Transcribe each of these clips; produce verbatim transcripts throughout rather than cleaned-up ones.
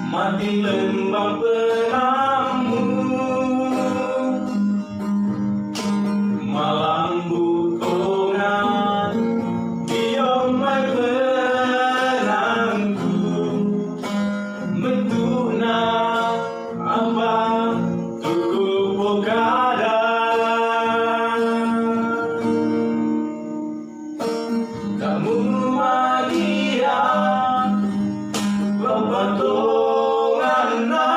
Mati lembang penamu, malam butongan, diom mai penangku, metuhna apa tuku pokada. Tamu magia papatonganna,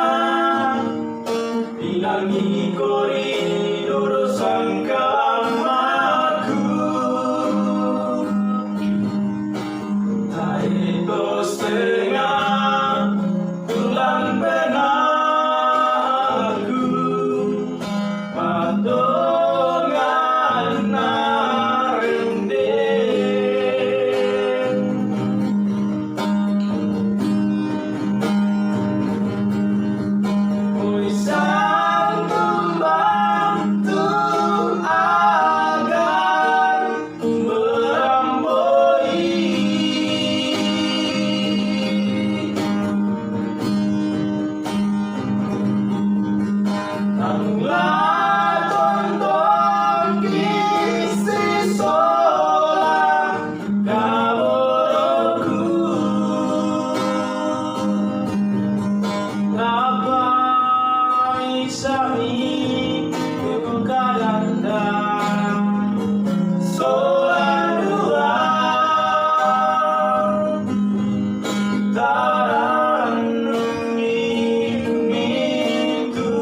inangi kori dodo sangkamaku. Tae to setengah tulang benaku. Patongan narende. Oi santumbang tu agar meramboi. Tangla tonton kisi sola kaboroku. Tapai sami ku kadanda. Sola dua. Taranungi-nungi tu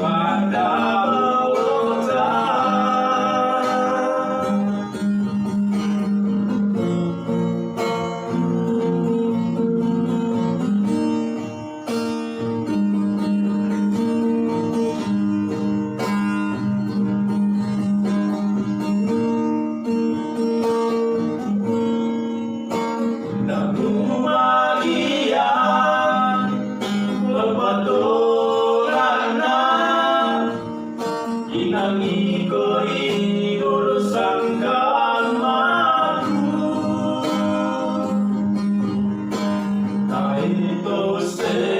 pada bota. Namu magian lepatolana, inangi kori dodo sangkamaku. Tae to se